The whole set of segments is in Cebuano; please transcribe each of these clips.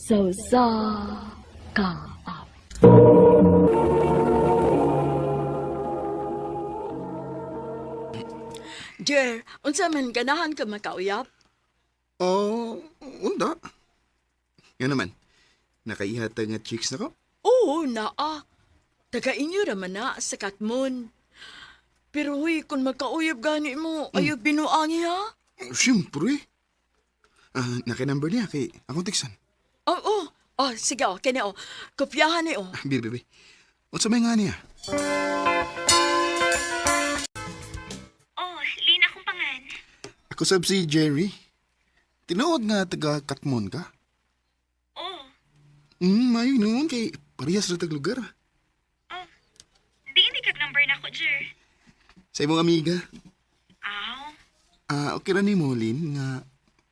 Sa usa ka awit. Jer, unsa man ganahan ka makauyap? Oh, unda. Nga naman, nakaihatag nga chicks na ko. Oo, naa. Taga inyo raman na sa Katmon. Pero huy, kung magkauyap gani mo, ayaw binuangi ha? Siyempre. Ah, naka-number niya kay akong teksan. Oo, oh, oh, sige oh, kini oh. Kopyahan ni oh. Ah, bi, bi, bi. Unsa may nga niya? Oh, Lina akong pangan. Ako sab si Jerry. Tinuod nga taga Katmon ka? Oh, Mayo noon kay parehas ra tag lugar. oh. Di hindi kag number na ko, Jer. Sa imong amiga. Aw, Ah, okay ra nimo Lin nga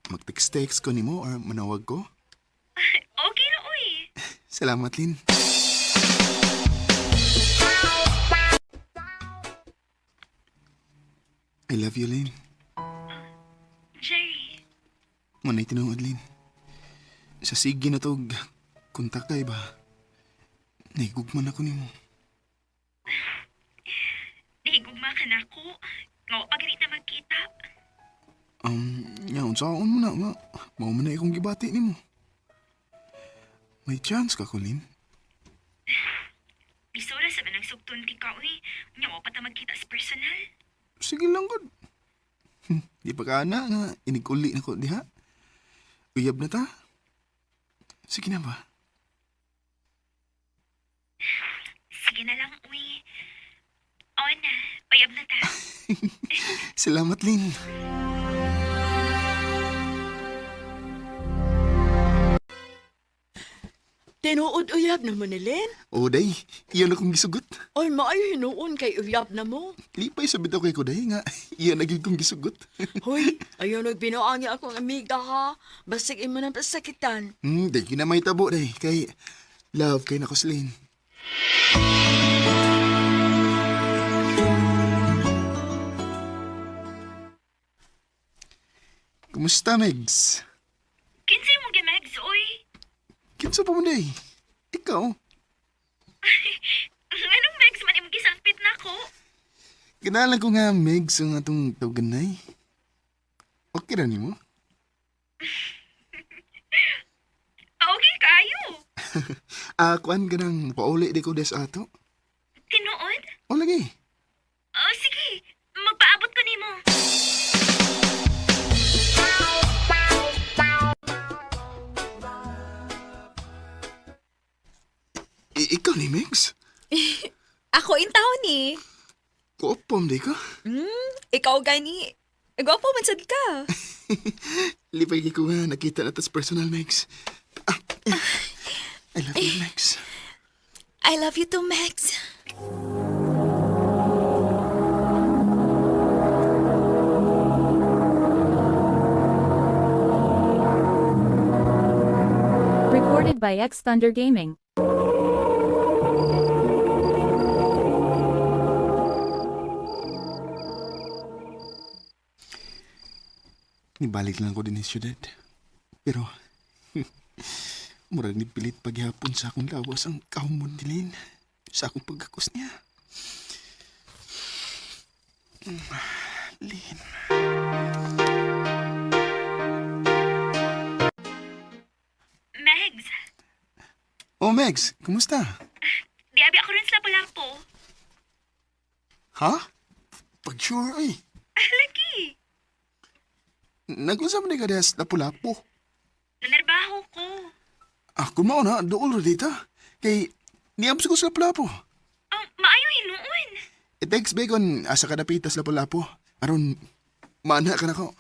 mag-text-text ko nimo or manawag ko. okay ra oy. Salamat, Lin. I love you, Lin. Jerry, Manay tinuod, Lin. Sa sige na tog, kontak kay ba? Naigugman ako nimo. nahigugma ka na ako. Nga wa pa ganit na magkita. Nya, unsaon mo na nga. Mao man na akong gibati nimo. May chance ka ko, Lin. Bisura sa manang sugton ti ka oy. Nya wa pa ta magkita sa personal. Sige lang, god. Di pa ka na nga, iniguli na ko diha. Uyab na ta. Sige na ba? Sige na lang oy. Oo na, uyab na ta. Salamat, Lin. Tinuod uyab na mo ni Lin. O, day. Iyan akong gisugot. Oy, maayo hinuon kay uyab na mo. Lipay sa bitaw kay ko, day, nga. Iyan na gyud kong gisugot. Hoy, ayaw nagbinuangi akong amiga ha. Basig imo nang pasakitan. Day, kinamay tabo, day. Kay, love kay nako si Lin. Kumusta, Megs? Kinsay mo gimegs oy? Kinsa pa mo, day? Ikaw? Anong megs man imong gisangpit na ko? Ganalan ko nga, Megs, ang atong tawaganay. Okay ra nimo? Okay kayo. Ah, kuan ka nang pauli di ko des ato. Tinuod? O lagi. Oh, sige. Magpaabot ko nimo. Ikaw ni Megs? Ako in taon ni. Kuopom di ka? Ikaw gani. Gwapo man sad ka. Lipay ko nga nakita na tas personal, Megs. Ah, eh. I love you, Megs. I love you too, Max. Recorded by X Thunder Gaming. Nibalik lang ko din ni siyudad. Pero, murag nipilit paghapon sa akong lawas ang kaumon ni Lynn sa akong pagkakos niya. Lynn. Megs, Oh, Megs, kumusta? di abi ako rin sa Lapu-Lapu. Ha? Pag-sure ay. Lagi. Nag-usap ni ka des Lapu-Lapu. Nanarbaho ko. Ah, kung mao na, dool ra dita. Kay, niabs ko sa Lapu-Lapu. Oh, maayo hinuon. I-text bacon, asa ka napitas Lapu-Lapu. Aron, maana ka na ko.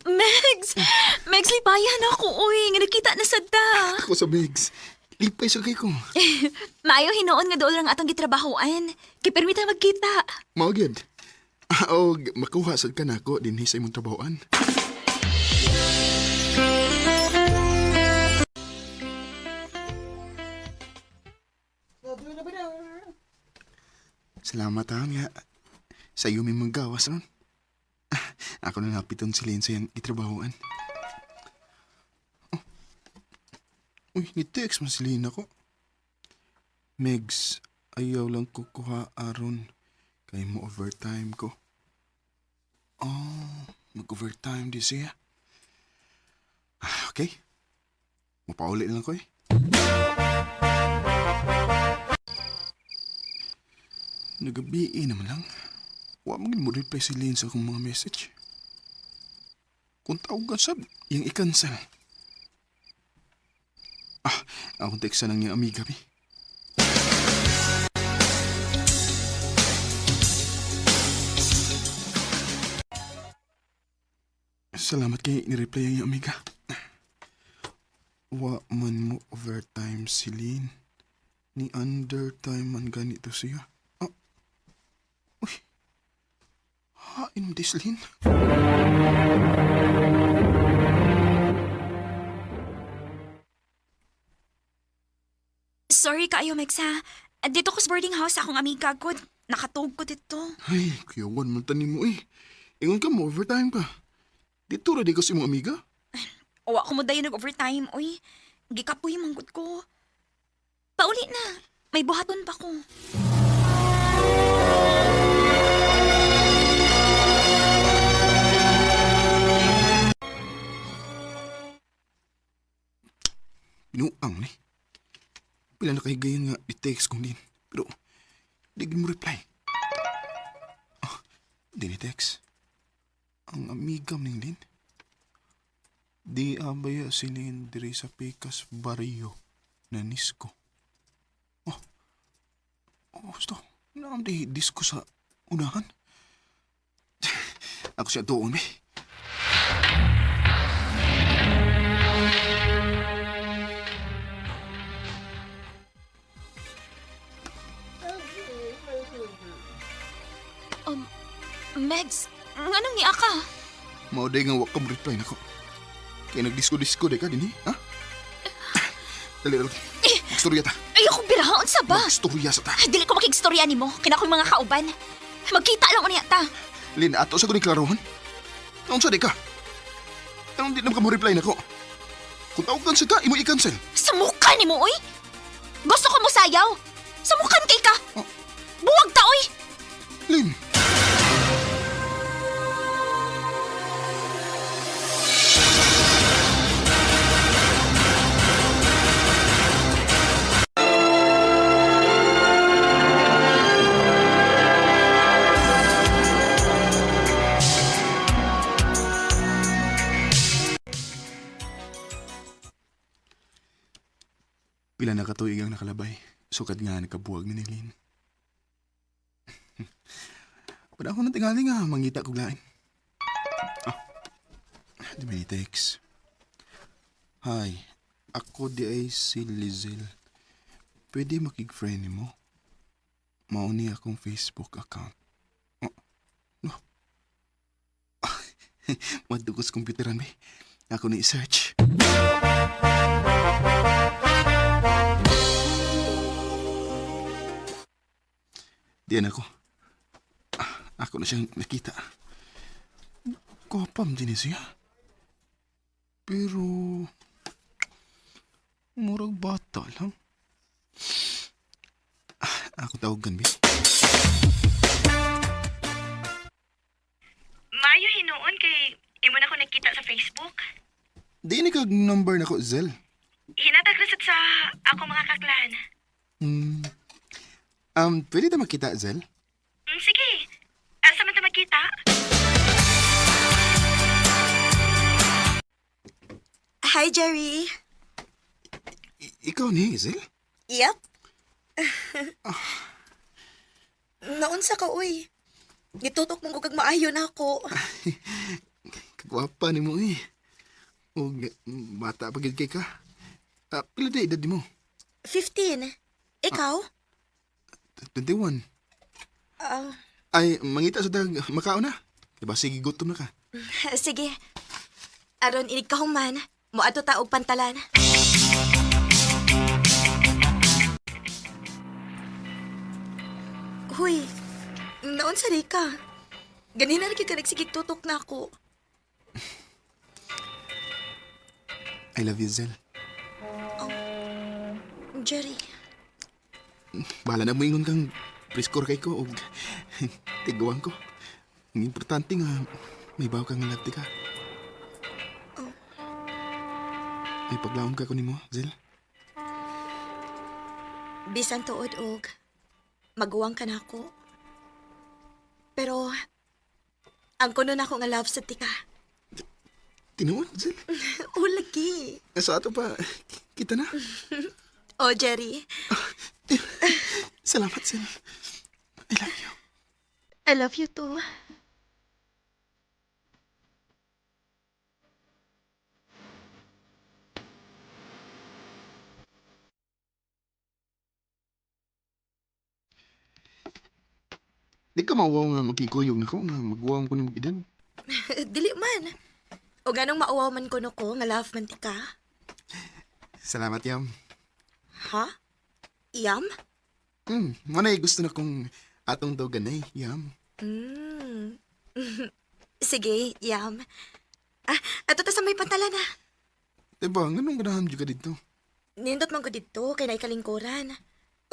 Megs! Megs, lipayan ako, uy. Nga nakita na sad ta. Ako sa Megs. Lipay sa kay ko. Maayo hinuon nga dool lang atong gitrabahoan. Kay permita magkita. Mao gyud. Ah, og makuha sad ka nako dinhi sa imong trabahoan. Salamat ha nga sa iyo may magawas ron. Ah, Ako na napiton si Lynn sa iyang gitrabahoan. Oh. Uy, ni-text man si Lynn ako. Megs, ayaw lang kukuha aron kay mo overtime ko. Oh, mag-overtime di siya. Ah, okay. Mapauli na lang ko eh. Nagabi naman lang. Wa man gid mo reply si Lynn sa akong mga message. Kung tawag ka sab, iyang i-cancel. Ah, akong text sa nang iyang amiga, bi. Salamat kay ni-reply ang iyang amiga. Wa man mo overtime si Lynn. Ni undertime man ganito siya. Ah. Uy. Hain mo this, Lynn. Sorry kaayo, Megs, ha? Dito ko sa boarding house akong amiga ko. Nakatug ko dito. Ay, kuyawan man tanim mo eh. Ingon ka mo, overtime ka. Dito ra di ko sa imong amiga. Wa ko mo dayon nag-overtime, oy. Gikapoy manggod ko. Pauli na. May buhaton pa ko. Pinuang ni. Pila na kay gayon nga di-text kong din. Pero, di gid mo reply. Ah, di ni text. Ang amiga ning Lynn. Di abaya si Lynn diri sa Picas Barrio na nisko. Oh, oh, gusto. Naam di disco sa unahan. Ako siya doon, eh. Megs, nganong niya ka? Mao day nga wa ka mo reply nako. Kay nagdisko-disko day ka dinhi, ha? Dali dali. Magstorya ta. Ayoko birahaon sa ba? Magstorya sa ta. Dili ko makigstorya nimo. Kina ko'y mga kauban. Magkita lang unya ta. Lin, ato sa kuning klarohan. Naunsa di ka? Anong di naman ka mo reply nako? Kung tawag sa ka, imo i-cancel. Sa mukha nimo, oy! Gusto ko mo sayaw. Sa mukhan kay ka. Buwag ta, oy! Lin. Pila na katuig ang nakalabay. Sukad nga nakabuwag ni Lin. Wala ako nang tingali nga, mangita kog lain. Ah, di may text. Hi, ako di ay si Lizelle. Pwede makig-friend mo? Mauni akong Facebook account. Oh, no. Madugos computeran may. Ako ni search. Diyan ako. Ah, ako na siyang nakita. Gwapam din eh siya. Pero... Murag bata lang. Ah, ako tawagan, bi. Mayo hinuon kay imo na ko nakita sa Facebook. Di ni kag number na ko, Zel. Hinatag ra sad sa ako mga kaklan. Hmm. Pwede ta makita, Zel? Sige. Asa man ta magkita? Hi, Jerry. Ikaw ni, Zel? Yep. Naunsa ka, uy. Gitutok mong kag maayo na ako. Kagwapa ni mo eh. O, bata pa gid kay ka. Ah, pila di edad mo? 15. Ikaw? 21. Ah, Ay, mangita sa dag, makaon na. Diba, sige, gutom na ka. sige. Aron inig ka human, moadto ta og pantalan. Huy, naunsa rin ka? Ganina ra gyud ka nagsigig tutok na ako. I love you, Zel. Jerry. Bahala na mo ingon kang preskor kay ko og tiguan ko. Ang importante nga may bawo kang love ka. May paglaom ka ko nimo, Zel. Bisan tuod og maguwang ka na ako. Pero ang kuno na ako nga love sa tika. Tinuod, Zel. O lagi. Sa ato pa, kita na. O Jerry, Salamat, Zel. I love you. I love you too. Di ka mauwaw nga magkikuyog na ko, nga magwaw ko ni mag-edad. Dili man. O ganong mauwaw man kuno ko nga love man tika. Salamat, Yam. Ha? Yam? Manay gusto na kong atong daw ganay, Yam. Mm. Sige, yam. Ah, ato ta sa may pantalan ah. Diba, nganong ganahan jud ka dito? Nindot man ko didto kay naikalingkuran.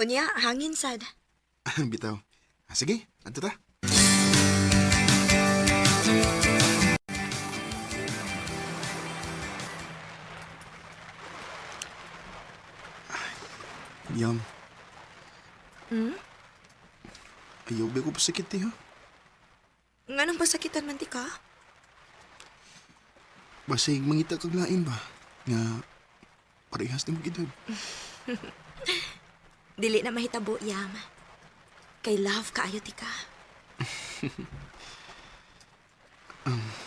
Unya, hangin sad. Bitaw. Ah, sige, adto ta. Yam. Hmm? Ayaw ba ko pasakit eh, ha? Nganong pasakitan man tika? Basig mangita kag lain ba? Nga parehas ni mag edad. Dili na mahitabo, yam. Kay love kaayo tika.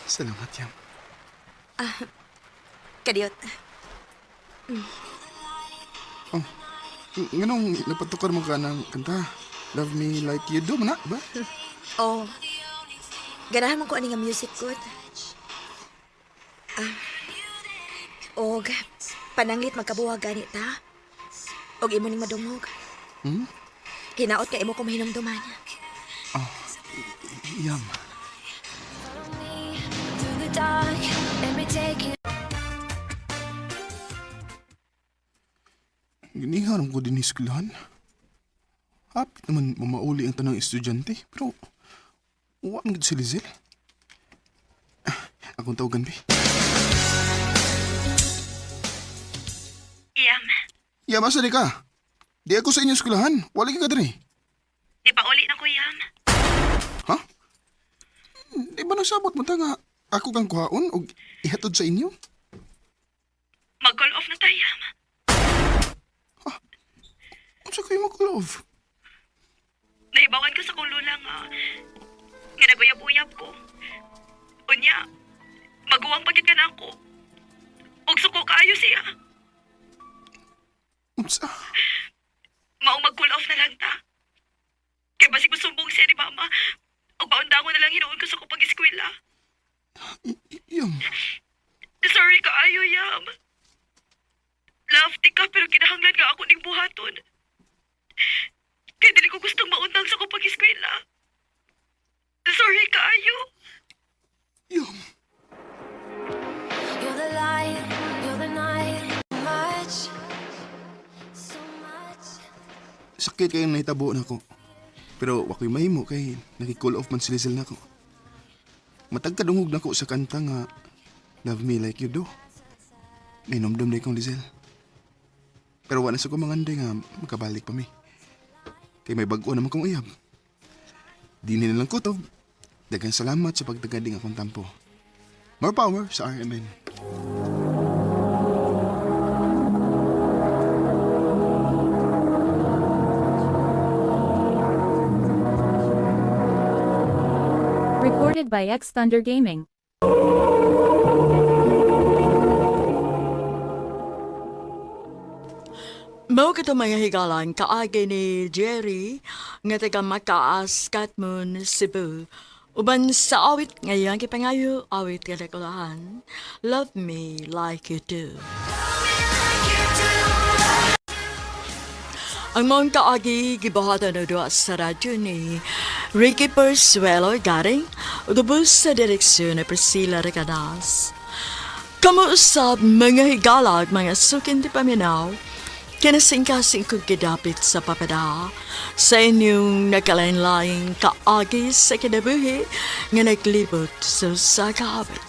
Salamat, Yam. Kadiyot. Oh, nganong napatukar mo ka ng kanta? Love me like you do, man na, ba? Oh. Ganahan man ko ani nga music good. Ah. Og pananglit magkabuwag gani ta. Og imo ning madungog. Hmm? Hinaot ka imo ko mahinumduman. Yam. Through the dark, let me take you. Giniharam ko din eskwelahan. Hapit naman mamauli ang tanang estudyante, pero wa man gid si Lizelle. Ah, akong tawagan, be. Yam, Yam, asa di ka? Di ako sa inyong eskwelahan. Wala ka diri. di pa uli na ko, Yam. Ha? Di ba nasabot mo ta nga ako kang kuhaon og ihatod sa inyo? Mag-call off na tayo, Yam. Unsa kayo mag-love? Nahibawan ko sa kong lula nga, nga naguyab-uyab ko. Unya, maguwang pagit ka na ako. Og suko kaayo siya. Unsa? Maong mag-cool off na lang ta. Kay basig musumbong siya ni mama. Og paundangon na lang hinuon ko sa kong pag-eskwela. Yam. Sorry kaayo, Yam. Love ti ka pero kinahanglan nga ako ning buhaton. Kay dili ko gustong maundang sa kong pag-eskwela. Sorry kaayo. Yam. You're the light, you're the night. Much, so much. Sakit kayong nahitabo na ako. Pero wako'y mahimo kay naki-call off man si Lizelle nako. Matagkadungog nako sa kanta nga Love Me Like You Do. Nainomdom na ikong Lizelle. Pero wala sa ko manganday nga makabalik pa mi. Kay may bag-o naman kong uyab. Di na lang kutob. Daghang salamat sa pagtagading akong tampo. More power sa RMN. Recorded by X Thunder Gaming. Mao kato mga higalan kaagi ni Jerry nga taga Makaas, Katmon, Cebu. Uban sa awit ngayon kipangayo awit nga dakulahan. Love me like you do. Ang mong kaagi gibuhatan na duwa sa radyo ni Ricky Persuelo Garing, ugubos sa direksyon ni Priscilla Recanas. Kamuusab mga higalag, mga sukin di paminaw, kinasingkasing kong gidapit sa papada sa inyong nagkalain-laing kaagi sa kinabuhi nga naglibot sa sakabit.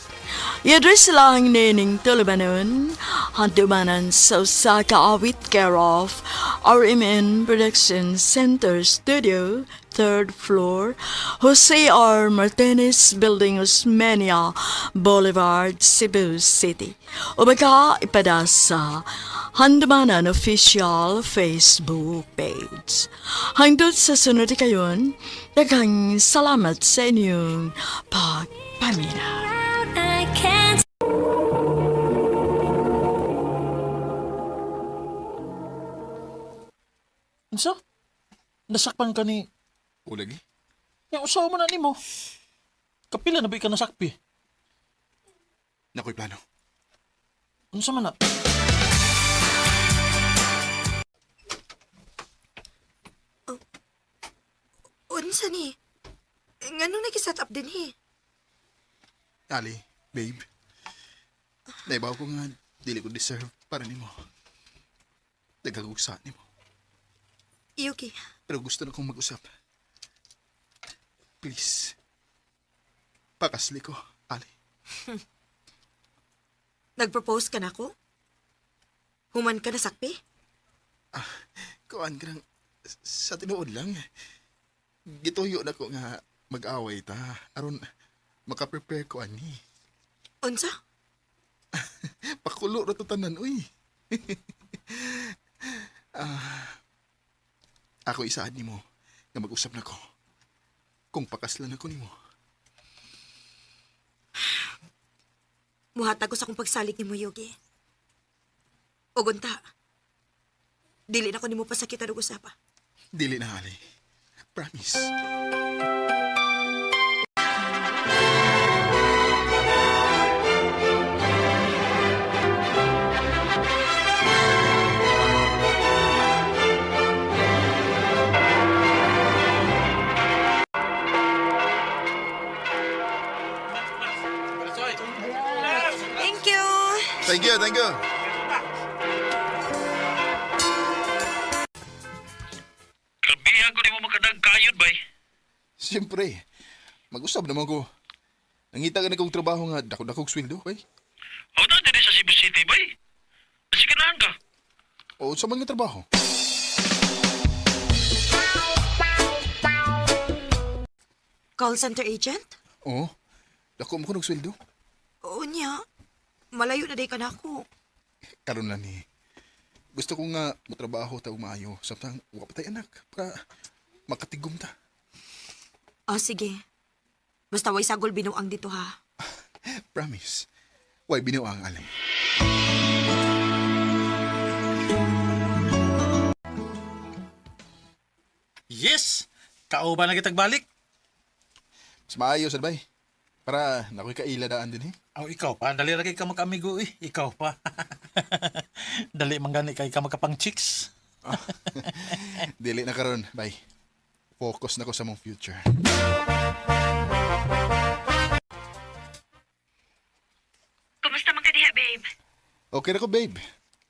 I-address lang nining tulubanon, handumanan sa usa ka awit care of RMN Production Center Studio, third floor, Jose R. Martinez Building, Osmeña Boulevard, Cebu City. O baka ipada sa Handumanan Official Facebook page. Hangtod sa sunod kayon, daghang salamat sa inyong pagpaminaw. Unsa? Nasakpan ka ni... O lagi. Yang usaw mo na nimo. Kapila na ba ka nasakpi? Nakoy plano. Unsa man na? Unsa ni? Nganong nag-set up din he? Ali, babe. Naibaw ko nga, dili ko deserve para nimo. Nagkagugsa nimo. Yuki, Pero gusto na kong mag-usap. Please. Pakasli ko, Ali. nag-propose ka na ako? Human ka na sakpi? Kuan ka lang, sa tinuod lang. Gituyo na ko nga mag-away ta. Aron, makaprepare ko ani. Unsa? Pakulo ra to tanan, uy. Ah, ako isaad nimo nga mag-usap na ko. Kung pakaslan ako nimo. Muhatag ko sa akong pagsalig nimo, Yugi. O gunta, dili na ko nimo pasakitan og usapa. Dili na, Ali. Promise. Thank you! Thank you, thank you. Grabihan ko nimo makadagkayod bay. Siyempre, mag-usap naman ko. Nangita ka na kong trabaho nga, dako-dakog sweldo, bay. Aw ta diri sa Cebu City bay. Masiganahan ka. O, sa man nga trabaho? Call center agent? Oo, dako mo ko ng sweldo. Oo niya. Malayo na day ka na ako. Karon lang ni. Gusto ko nga motrabaho ta maayo. Samtang wa pa tay anak para makatigom ta. Ah, sige. Basta way sagol binuang dito ha. Promise. Way binuang alay. Yes! Kauban na kitag balik. Mas maayo sad bay. Para nakoy kaila daan din eh. Aw, ikaw pa. Dali ra kay ka magkaamigo eh. Ikaw pa. Dali man gani kay ka magkapang chicks. Dili na karon, bay. Focus na ko sa mong future. Kumusta man ka diha, babe? Okay na ko, babe.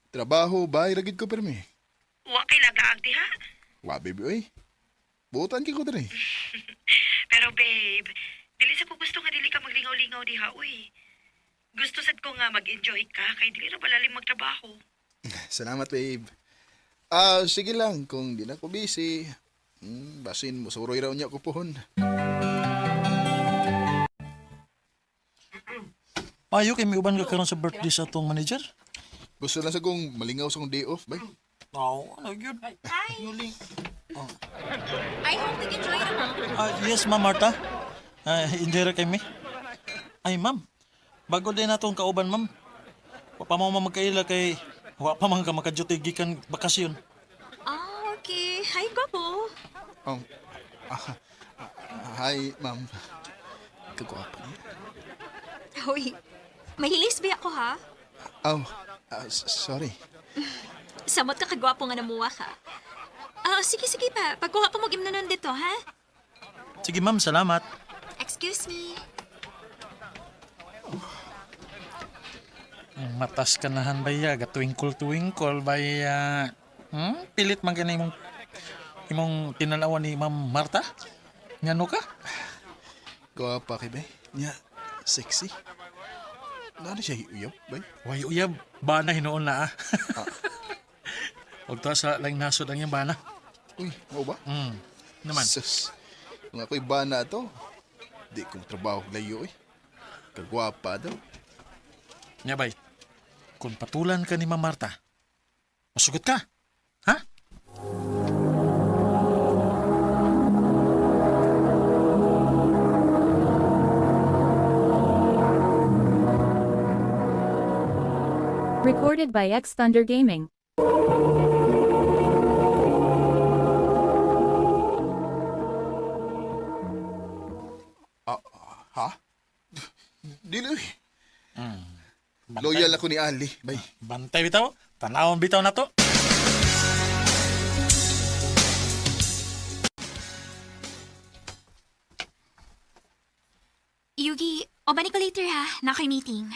Trabaho, bay, ragid ko permi. Wa kay lagaag diha. Wa, baby, oy. Buotan kay ko diri. Pero babe, dili sa ko gusto nga dili ka maglingaw-lingaw diha, uy. Gusto sad ko nga mag-enjoy ka kay dili ra balalim magtrabaho. Salamat, babe. Ah, sige lang kung di na ko busy. Basin mo suroy raw niya ko pohon. Payo kay miuban ka karon sa birthday sa atong manager. Gusto lang sa kong malingaw sa kong day off, bay. Oo, ano yun? Hi. I hope nag-enjoy naman. Ah, yes, ma'am Marta. Ah, enjoy ra kay mi. Ay, ma'am. Bago din natong kauban, ma'am. Wa pa mo magkaila kay wa pa man ka makaduty gikan bakasyon. Ah, okay. Hi, gwapo. Oh. Ah, ah, hi, ma'am. Kagwapo niya. Hoy, mahilis ba ako ha? Oh, sorry. Samot ka kagwapo nga namuha ka. Ah, sige, sige pa. Pagkuha pa mo gimnanon dito, ha? Sige, ma'am, salamat. Excuse me. Matas ka nahan baya, gatuwingkol-tuwingkol baya. Pilit man ka na imong tinalawan ni Ma'am Marta? Ngano ka? Gwapa kay bay. Nya, sexy. Nana siya uyab, bay? Way uyab, bana hinuon na ah. Huwag to sa lang nasod ang iyang bana. Uy, mao ba? Naman. Sus. Kung ako'y bana to, di kong trabaho layo eh. Kagwapa daw. Nya bay, kung patulan ka ni Ma'am Marta, masugot ka. Ha? Recorded by X Thunder Gaming. Ha? Dili eh. Loyal ako ni Ali, bay. Bantay bitaw, tanawon bitaw na to. Yugi, oban ko later ha. Na kay meeting.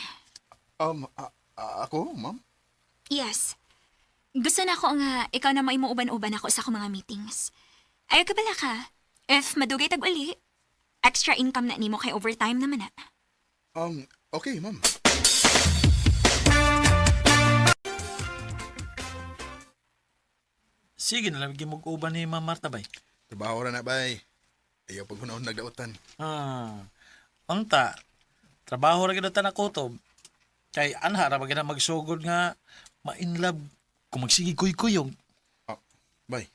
Ako, ma'am? Yes. Gusto na ako nga ikaw na maimuuban-uban ako sa akong mga meetings. Ayaw ka bala ka. If madugay tag uli, extra income na nimo kay overtime naman na. Okay, ma'am. Sige na lang gimug-uban ni Ma'am Marta bay. Trabaho ra na, bay. Ayaw pag hunahon nagdautan. Ah. Unta, trabaho ra gyud ta na kutob. Kay anha ra ba gyud na magsugod nga ma-inlove kung magsige kuy-kuyog. Ah, bay.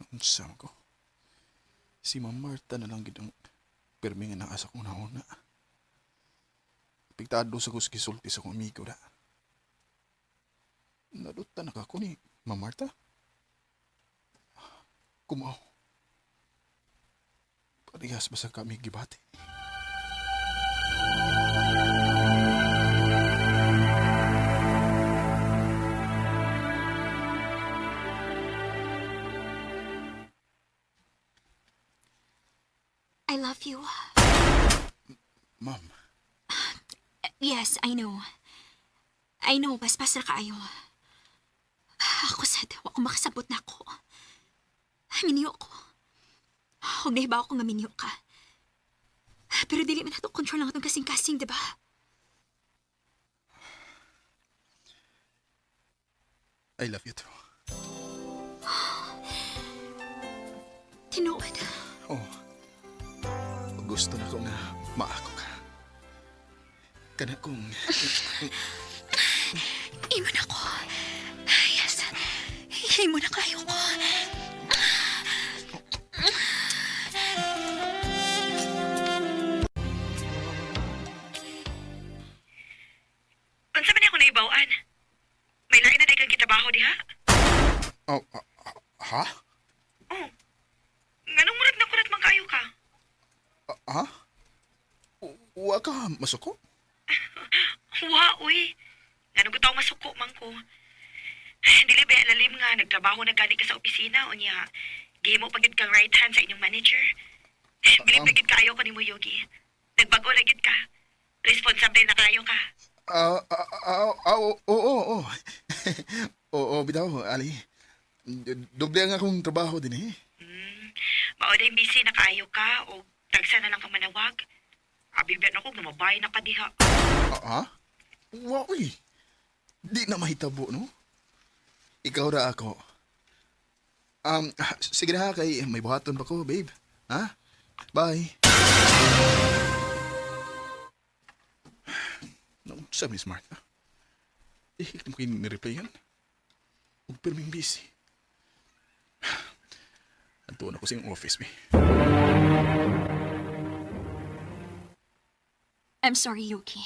Unsa man ko? Si Ma'am Marta na lang gid ang pirmi nga naa sa akong nauna. Piktado sa kus gisulti sa akong amigo da. Naduta na ka ko ni Ma'am Marta. Kumaw. Parehas ba sa kami gibati? I love you. Ma'am, Yes, I know. I know, paspas ra kaayo. Ako sad, wa ko makasabot na ako. Minyo ko. Huwag na ako nga minyo ka. Pero dili man nato control ang atong kasing-kasing, di ba? I love you too. Tinuod. Oh. Gusto na ko nga maako ka. Kana kong Imo na ko. Yes. Imo na kayo ko. Unsa man ako naibaw-an? May lain na day kang gitrabaho diha? Oh, ha? Oh. Nganong murag na kurat man kaayo ka? Ah, ha? Wa ka masuko? Wa, uy. Nganong gutaw masuko man ko. Dili ba lalim nga nagtrabaho na gani ka sa opisina unya. Gihimo pa gid kang right hand sa inyong manager. Bilib na gid kaayo ko nimo Yogi. Nagbago na gid ka. Responsable na kaayo ka. Ah, ah, ah, ah, oo, oo, oo. Oo, bitaw, Ali. Doble ang akong trabaho din eh. Mao day busy na kaayo ka o tagsa na lang ka manawag. Abi ba nako namabay na ka diha. Ah, ha? Wa, uy. Di na mahitabo, no? Ikaw ra ako. Sige na ha, kay may buhaton pa ko, babe. Ha? Bye. Naunsa, Miss Martha? Eh, mo kayo ni-reply yan. Huwag pirming busy. Antuan ako sa iyong office, be. I'm sorry, Yuki.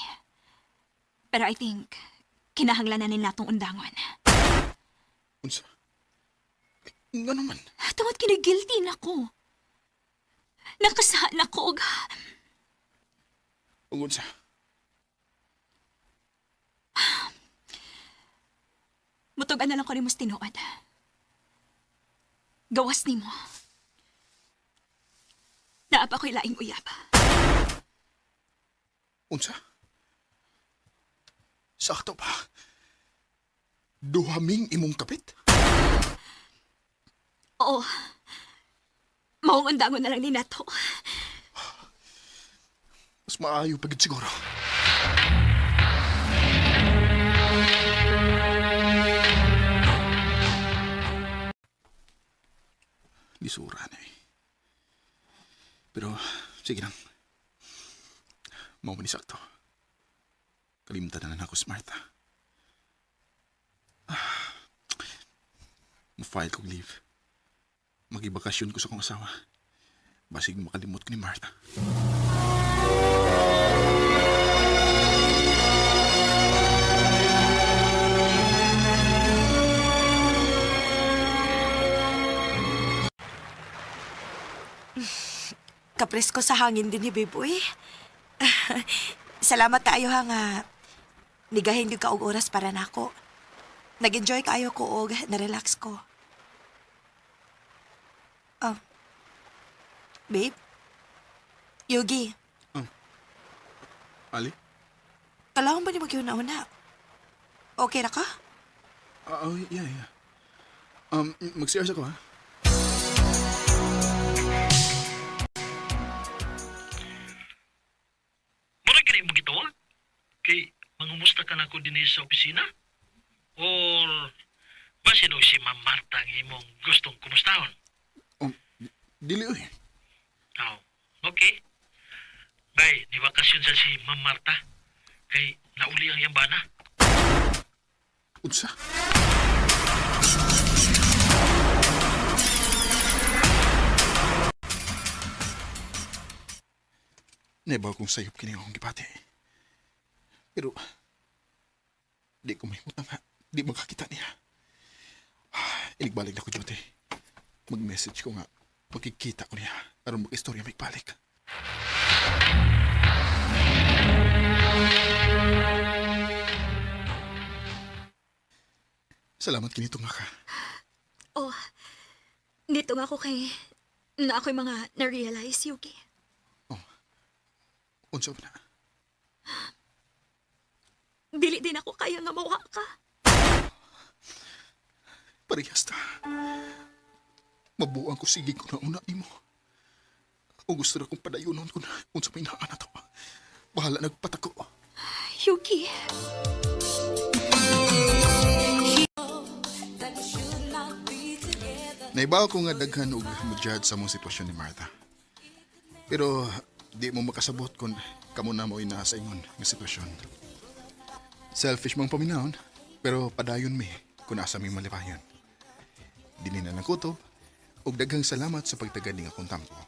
Pero I think, kinahanglan na nila itong undangon. Unsa? Nga naman. Tungod kinagilty na ko. Nakasaan ako og Ug unsa? Mutugan na lang ko ni mas tinuod. Gawas nimo. Naa pa ko'y laing uyab. Unsa? Sakto pa. Duhaming imong kapit? Oo. Maong undangon na lang ni nato. Mas maayo pagid siguro. Lisura na eh. Pero, sige lang. Mao man ni sakto. Kalimutan na lang ako si Martha. Ah, ma-file kong leave. Magibakasyon ko sa kong asawa. Basig makalimot ko ni Martha. Kapresko sa hangin din ni babe, uy. Salamat kaayo ha nga nigahin gyud ka og oras para nako. Nag-enjoy kaayo ko og na-relax ko. Oh. Babe? Yogi, Ali? kalahon ba ni magyuna-una? Okay ra ka? Oh, yeah. Mag-CR ako, ha? Mura gani mo gitawag? Kay mangumusta ka na ko dinhi sa opisina? Or basin og si Ma'am Marta ang imong gustong kumustahon? Dili, oy. Oh, okay. Bay, ni bakasyon sa si Ma'am Marta. Kay nauli ang yambana. Unsa? Never kong sayop kini akong gipati. Pero, di ko mahimot na nga. Di magkakita niya. Inigbalik na ko, Jote. Mag-message ko nga. Pagkikita ko niya. Aron mag-istorya may balik. Salamat kinito nga ka. Oh, nito nga ako kay na ako'y mga na-realize, Yuki. Oh. Unsa ba na? Dili din ako kaya nga mawa ka. Parehas ta. Mabuang ko sige ko na una nimo. O gusto na kong padayunon ko na unsa may naa na to. Bahala nagpatako. Yuki. Naibaw ko nga daghan og mo-judge sa mong sitwasyon ni Martha. Pero di mo makasabot kung kamo na mo'y naa sa ingon nga sitwasyon. Selfish mang paminahon, pero padayon mi kung asa mi malipayan. Dili na lang kutob, ug daghang salamat sa pagtagad ning akong tampo.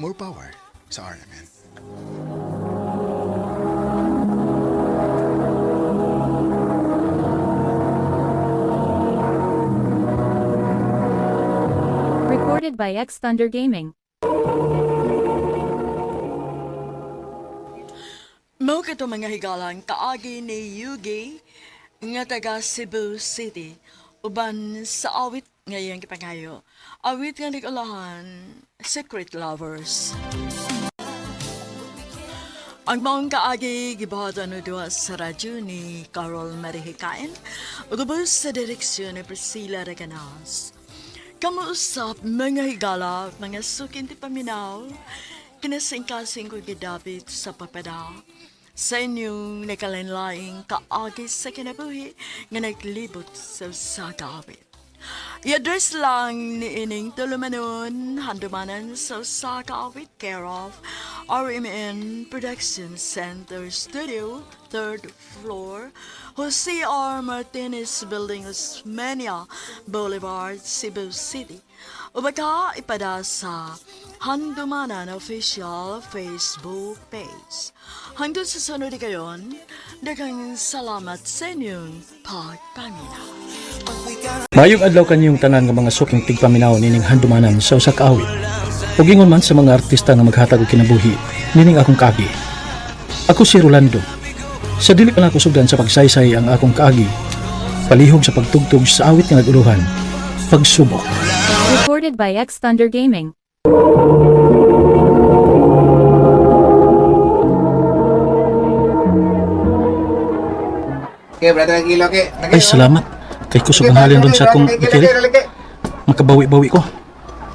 More power sa RMN. Recorded by X Thunder Gaming. Mao kato mga higalan kaagi ni Yugi nga taga Cebu City uban sa awit nga iyang gipangayo. Awit nga nag-ulahan, Secret Lovers. Ang maong kaagi gibuhatan og duha sa radyo ni Carol Marihikain ug ubos sa direksyon ni Priscilla Reganas. Kamuusap mga higala, mga sukin ti paminaw, kinasingkasing ko gidapit sa papada. Sa inyong nakalinlaing kaagi sa kinabuhi nga naglibot sa usa ka awit. I-address lang ni ining tulumanon, handumanan sa usa ka awit, care of RMN Production Center Studio, third floor, Jose R. Martinez Building, Osmeña Boulevard, Cebu City. O baka ipada sa Handumanan Official Facebook page. Hanggang sa sunod kayon, daghang salamat sa inyong pagpaminaw. Mayong adlaw kaniyong tanan nga mga suking tigpaminaw nining handumanan sa usa ka awit. Ug ingon man sa mga artista nga maghatag og kinabuhi nining akong kaagi. Ako si Rolando. Sa dili pa nako sugdan sa pagsaysay ang akong kaagi, palihog sa pagtugtog sa awit nga naguluhan, pagsubok. Recorded by X Thunder Gaming. Okay, brother, kilo, okay. Ay, salamat. Kay kusog ang halin ron sa akong bikiri. Makabawi-bawi ko.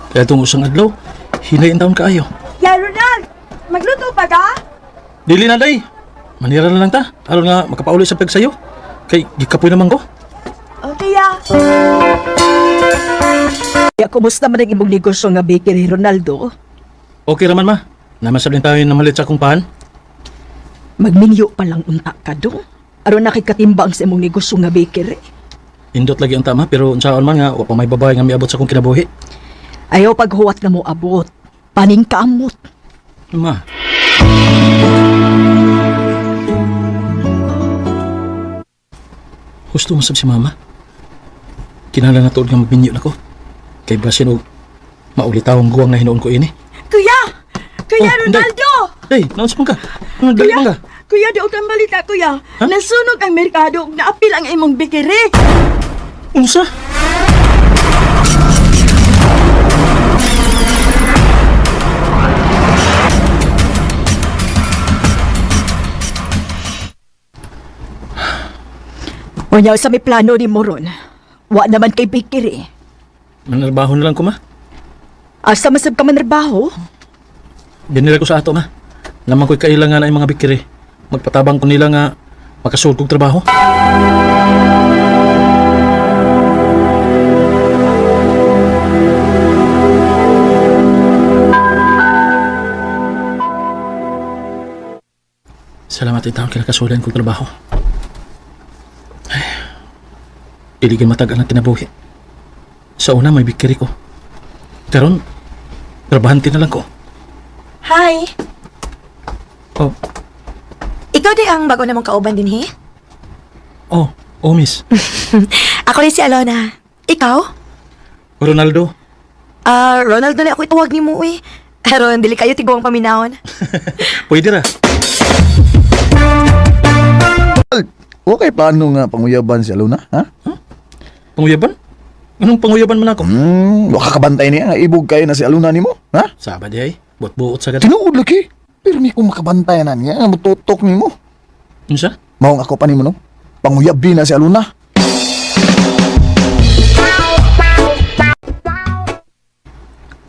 Kaya itong usang adlaw, hinay ang taon kaayo. Ya, Ronald! Magluto pa ka? Dili na, day. Manira na lang ta. Aron nga makapauli sa pagsayo. Kay gikapoy naman ko. Okay, ya. Ya, kumusta man ang imong negosyo nga bakery, Ronaldo? Okay raman, ma. Namasab din tayo namalit sa akong pahan. Magminyo pa lang unta ka dong. Aron nakikatimbang sa imong negosyo nga bakery. Indot lagi ang tama pero unsaon man nga wa pa may babae nga miabot sa akong kinabuhi. Ayaw paghuwat nga mo abot. Paningkamot. Ma, gusto mo sab si mama. Kinahanglan na tuod nga magbinyo nako. Kay basin og maulitawong guwang na hinuon ko ini. Kuya! Kuya Oh, Inday. Ronaldo! Hey, naunsa man ka? Ano dali man ka? Kuya, di kang balita, kuya. Ha? Nasunog ang merkado ug naapil ang imong bakery. Unsa? Unya sa may plano ni Moron. Wa naman kay bakery. Manarbaho na lang ko ma. Asa masab ka manrabaho? Dinila ko sa ato ma. Naman ko'y kailangan ay mga bikiri. Magpatabang ko nila nga makasulod kog trabaho. Salamat itaon kinakasulan kong trabaho. Ay, iligin matag ang kinabuhi. Sa una may bikiri ko. Karon, trabahante na lang ko. Hi! Oh, Ikaw di ang bago namang kauban din, he? oh, oh miss. Ako rin si Alona. Ikaw? Ronaldo. Ah, Ronald na lang ako itawag ni mo, eh. Aron, dili kayo tiguang paminahon. Pwede ra. Okay, paano nga panguyaban si Alona, ha? Panguyaban? Anong panguyaban man ako? Waka kabantay niya, nga ibog kayo na si Alona nimo, ha? Saba di ay. Buot-buot sa gata. Tinuod lagi. Pero ni ko makabantay na niya, nga mututok nimo. Unsa? Maong ako pa nimo no. Panguyabi na si Alona.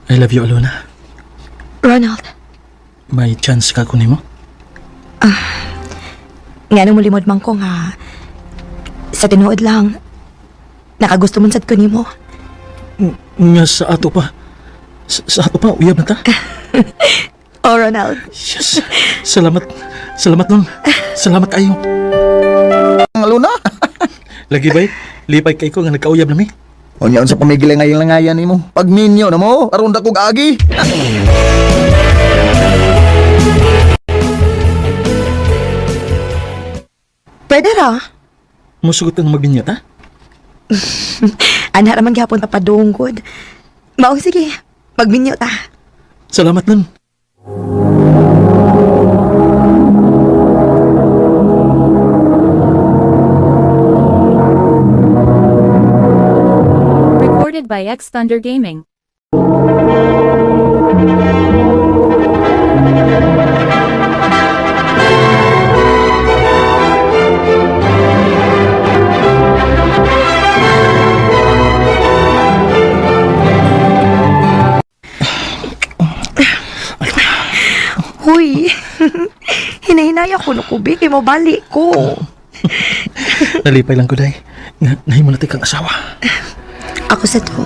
I love you, Alona. Ronald, May chance ka kunin mo? nga nung mulimod man ko nga sa tinuod lang nakagusto man sad ko nimo. Nga sa ato pa. Sa ato pa, uyab na ta. Oh, Ronald. Yes. Salamat. Salamat nun. Salamat kayo. Ang Alona. Lagi bay, lipay kay ko nga nagkauyab na mi. Unya unsa pamigilay ngayon langayan nimo. Pag ninyo na mo, aron dakog agi. Pwede ra. Musugot kang magbinyat ha? Anha ra man gihapon papadunggod. Mao sige, magminyo ta. Salamat nun. Recorded by X Thunder Gaming. Huy. Hinahinay ako no kubi kay mobali ko. Nalipay lang ko day. Nga nahimo na kang asawa. Ako sa to.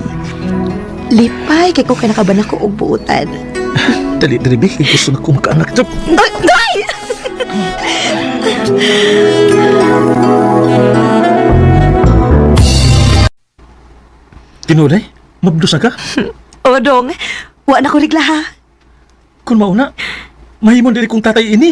Lipay kay ko kay nakaban ako og buutan. Dali dali bi, gusto na ko makaanak. Ay, ay! Tinuod ay, mabdos na ka. O dong, wa na ko rigla ha. Kung mauna, mahimong dili kong tatay ini.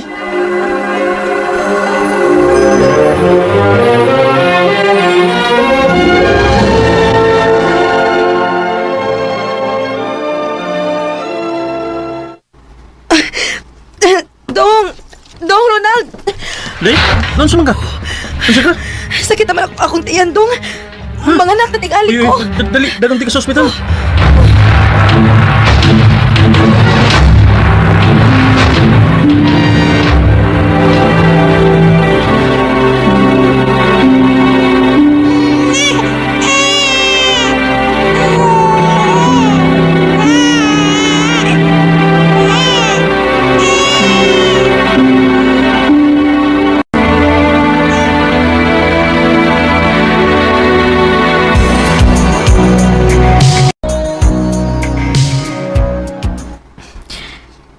Dong! Dong Ronald! Day, naon sa man ka? Unsa ka? Sakit naman ako akong tiyan, Dong. Mga anak na tingali Uy, uy, ko. dali, dadong ka sa ospital.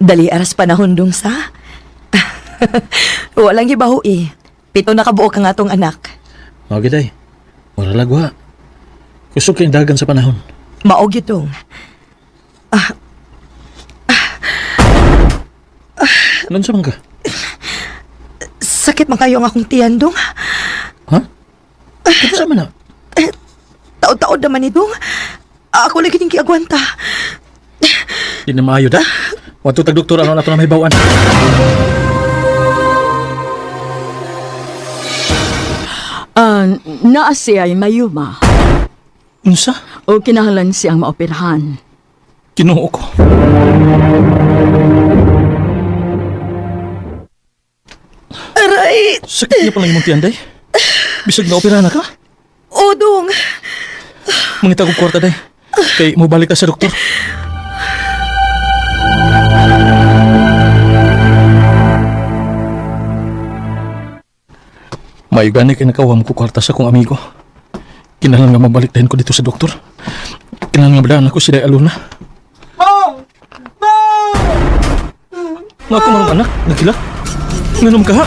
Dali aras panahon dong sa. Walang gibaho eh. 7 na kabuok ang atong anak. Mao gid ay. Wala lagwa. Kusog kay dagan sa panahon. Mao gyud dong. Ano sa man ka? Sakit man kayo ang akong tiyan dong. Ha? Kinsa man na? Taod-taod naman ni dong. Ako lagi ning giagwanta. Di na maayo da. Wadto tag doktor ano na to na may bawan. Naa siya ay mayuma Unsa? o kinahanglan siyang maoperahan. Ginoo ko. Aray! Sakit niya pala imong tiyan day. Bisag na opera na ka. O dong! Mangita kog kwarta day. Kay mo balik ka sa doktor. May gani kay nakawam ko kwarta sa kong amigo. Kinahanglan nga mabalik dahin ko dito sa doktor. Kinahanglan nga madaan ako si Day Aluna. Nga ako marong anak, nagkila. Nganom ka ha?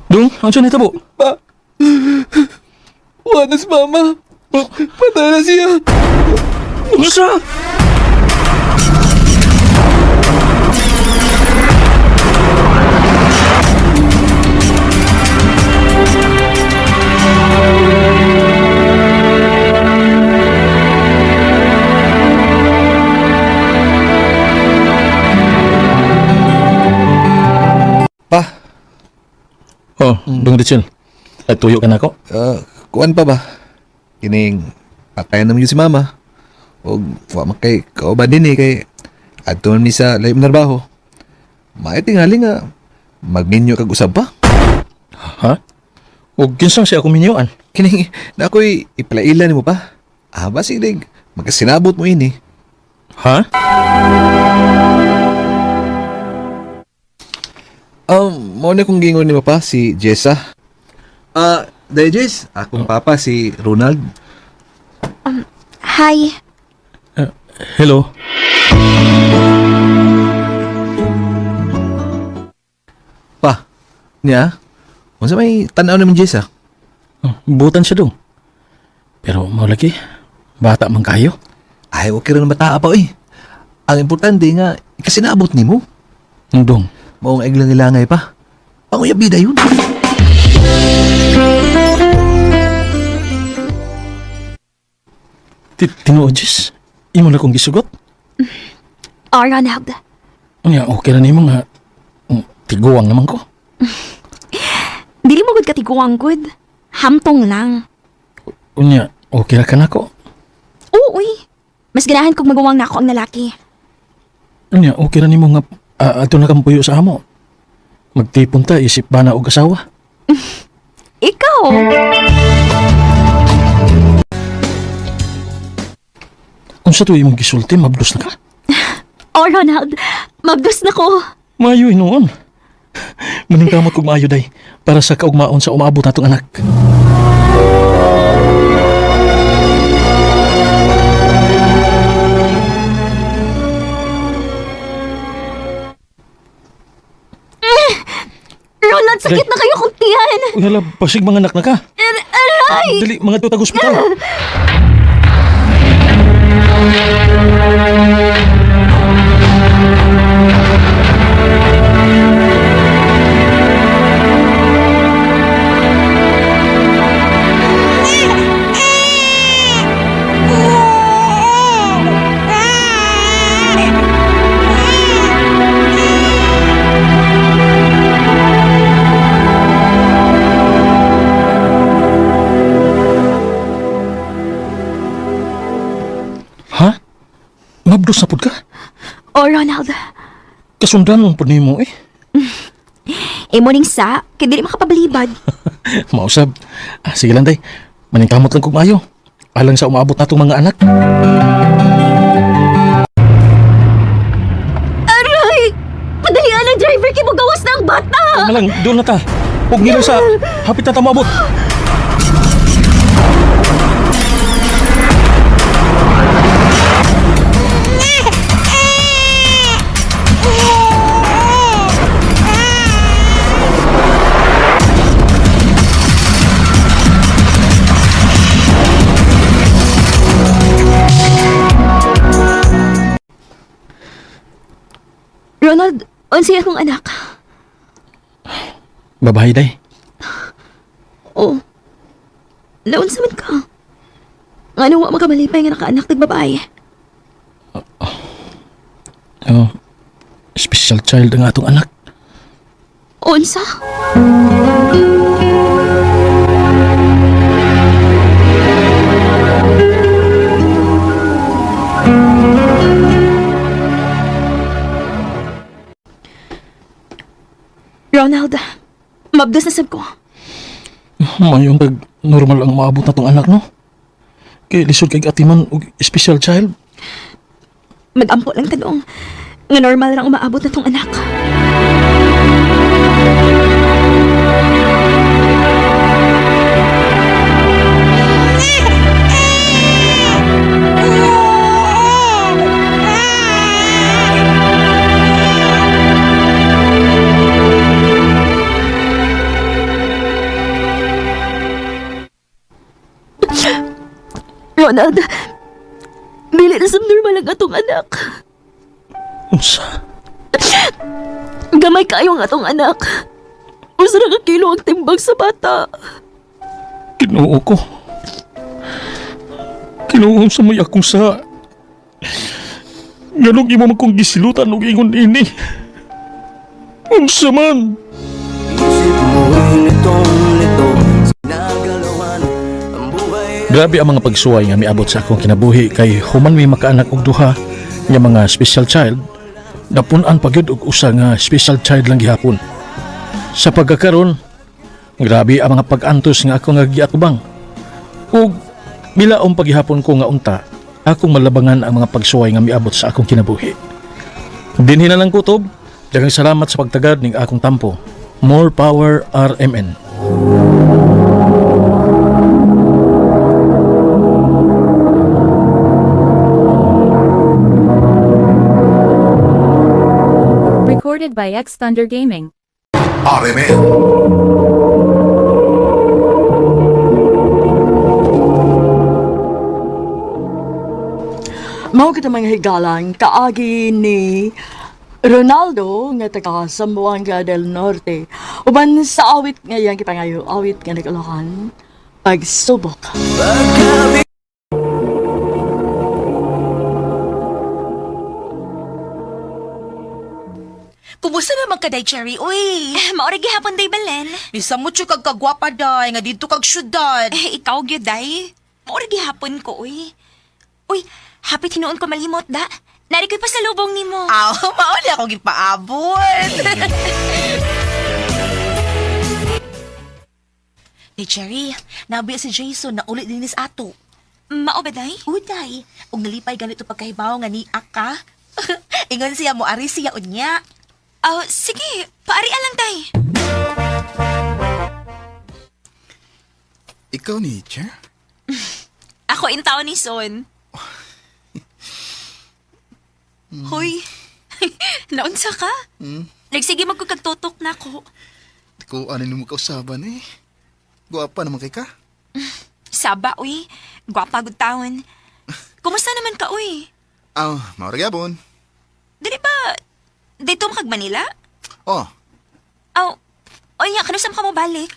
Dung, ang siya nitabo? Pa! Wala si mama! Patay na siya! Unsa? Pa, Oh, Dung Richel. Ay, tuyo ka na ako. Kuan pa ba? Kining patayan naman yun si mama. Og wa man kay kauban din eh kay adto man mi sa layo trabaho. Maayo tingali nga magminyo kag usab pa. Ha? O kinsang siya ako minyuan? Kining na ako'y iplaila nimo pa. Ah, basig dig magkasinabot mo ini. Ha? Mao na kong gingon nimo pa si Jessa. Ah, uh, Jess, akong papa si Ronald. Hi. Hello? Pa, niya? Unsa may tan-aw naman Jessa? Oh, butan siya dong. Pero mao lagi, bata man kayo. Ay, okay rin bata pa oy. Ang importante nga ikasinabot nimo. Dong, Maong iglang-ilangay pa. Panguyab bida yun. tinuod, Jess. Imo na kong gisugot. Oh, Ronald. Unya, okay na nimo nga. Tiguang naman ko. Dili mo gud katiguang gud. Hamtong lang. Unya, okay ra ka na ko. Oo, uy. Mas ganahan kog maguwang nako ang lalaki. Unya, okay ra nimo nga adto na kang puyo sa amo. Magtipon ta, isip ba na og asawa? Ikaw! Unsa to imong gisulti, mabdos na ka? Oh, Ronald. Mabdos na ko. Maayo hinuon. Maningkamot kog maayo day para sa kaugmaon sa umaabot natong anak. Ronald, sakit na kayo kong tiyan. Uy, hala, basig mga anak na ka. Aray! Dali, mga tutag ospital. Ha? Mabdos na pud ka? Oh, Ronald. Kasundan mo pud nimo eh. Imo ning sa, kay dili makapabalibad. Mausab. Ah, sige lang day. Maningkamot lang kog maayo. Alang sa umaabot natong mga anak. Aray! Padalian ang driver kay mogawas na ang bata. Malang, doon na ta. Huwag ngilo sa hapit na ta maabot. Ronald, unsay akong anak? Babae, day. Oh. Naunsa man ka? Ngano wa makamalipay nga nakaanak tag babae? Oh, special child ang atong anak. Unsa? Ronald, mabdos na sab ko. Mayong pag normal ang maabot na tong anak, no? Kay lisod kay atiman og special child. Magampo lang tanong. Nga normal lang umaabot na tong anak. Ronald, dili na sa normal ang atong anak. Unsa? Gamay kayo ang atong anak. Usa ra ka kilo ang timbang sa bata. Ginoo ko. Ginoo sa may akong sa. Nganong imo man kong gisilutan og ingon ini. Unsa man? Grabe ang mga pagsuway nga miabot sa akong kinabuhi kay human mi makaanak og duha nga mga special child, napun-an pa gyud og usa nga special child lang gihapon. Sa pagkakaron, grabe ang mga pag-antos nga ako nga giatubang. Ug milaom paghihapon ko nga unta, akong malabangan ang mga pagsuway nga miabot sa akong kinabuhi. Dinhi na lang kutob, daghang salamat sa pagtagad ning akong tampo. More power RMN. Recorded by X Thunder Gaming. RMN. Mao kita mga higalang kaagi ni Ronaldo nga taga Zamboanga del Norte. Uban sa awit nga iyang gipangayo, awit nga nagulahan, pagsubok. Kumusta naman ka, Day Cherry? Uy, Maura gihapon day balen. bisa mo kag kagwapa, Day, nga dito kag syudad. Eh, ikaw gyud day. Maura gihapon ko uy. Uy, hapit hinuon ko malimot da. Nari ko'y pasalubong nimo. Aw, mauli akong gipaabot. Day Cherry, nabiya si Jason na ulit dinis ato. Mao ba day? Uday, ug nalipay ganito pagkahibaw nga ni ka. Ingon siya mo ari siya unya. Oh, sige, paarian lang day. Ikaw ni Chair? Ako in taon ni Son. Hoy, naunsa ka? Nagsige magkukagtutok na ako. Di ko ano mo kausaban eh. Guwapa naman kay ka. Saba, uy. Gwapa gud taon. Kumusta naman ka, uy? Ah, maura gyapon. Dili ba dito makag Manila? Oh, Aw, oy nga, kanusam ka mo balik?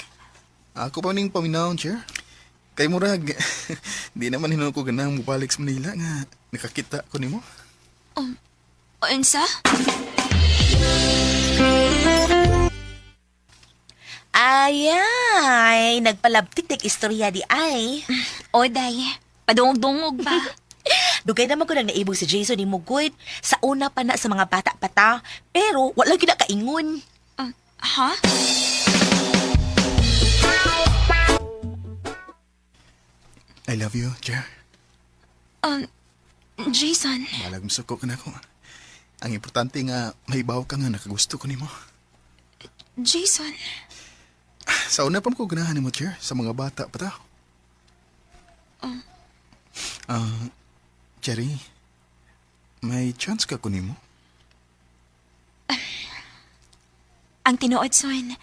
ako pa ning paminawon, Chair. Kay murag, di naman hinuon ko ganang mubalik sa Manila nga nakakita ko nimo. Unsa? Ayay, nagpalabtik tek istorya di ay. O, day. Padungog-dungog pa. Dugay naman ko nang naibog si Jason ni Mugod sa una pa na sa mga bata pa ta, pero wala gyud na kaingon. Ha? I love you, Chair. Jason. Balag masuko ka na ako. Ang importante nga, mahibaw ka nga nakagusto ko nimo. Jason. Sa una pa ko ganahan nimo, Chair, sa mga bata pa ta. Ah, Cherry, may chance ka ko nimo? Ang tinuod, Son.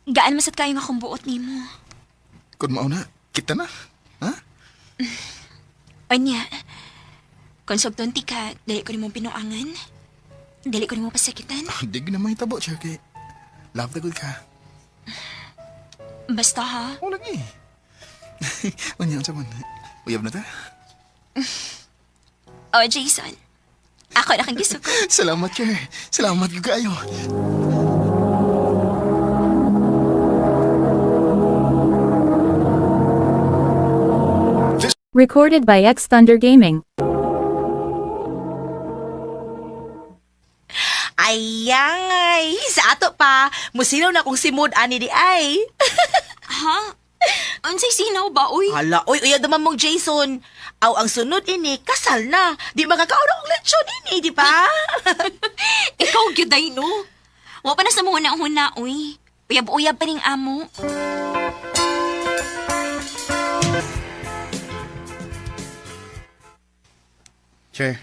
Gaan masat kayo nga akong buot nimo. Kung mauna, kita na. Ha? Onya, kung sugton ti ka, dali ko nimong pinuangan. Dili ko nimo pasakitan. Di na mahitabo, Cher, kay love na good ka. Basta ha. O lagi. Unya, unsa man? Uyab na ta? Oh, Jason. Ako na kang gisuko. Salamat, Cher. Salamat gyud kaayo. Recorded by X Thunder Gaming. Ayangay, sa ato pa, musinaw na kong simod ani di ay. Ha? Unsay sinaw ba, uy? Hala, oy, uya duman mong Jason. Aw, ang sunod ini, kasal na. Di makakaon akong lechon ini, di ba? Ikaw gyud ay no. Wa pa na sa mga huna uy. Uyab-uyab pa ning amo. Cher,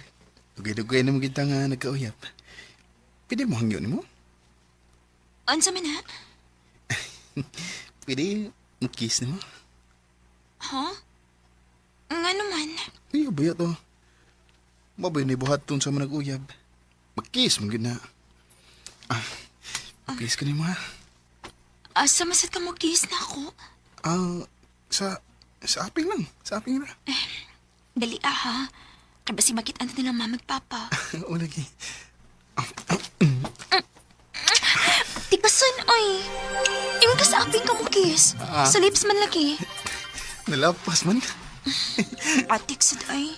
dugay-dugay na mo kita nga nagkauyab. Pwede mo hangyo nimo? Unsa man ha? Pwede mo kiss nimo? Ha? Nga naman. Ay, baya to. Mabay na ibuhat tun sa mga nag-uyab. Mag-kiss mo gid na. Ah, kiss ka nimo ha? Asa masad ka mo kiss na ako? Ah, sa aping lang. Sa aping ra. Dali ah ha. Kay basi makit-an nila mama ug papa. O lagi. Tikasan ay. Ingon ka sa aping ka mo kiss. Ah. Sa lips man lagi. Nalapas man. Atik sad ay.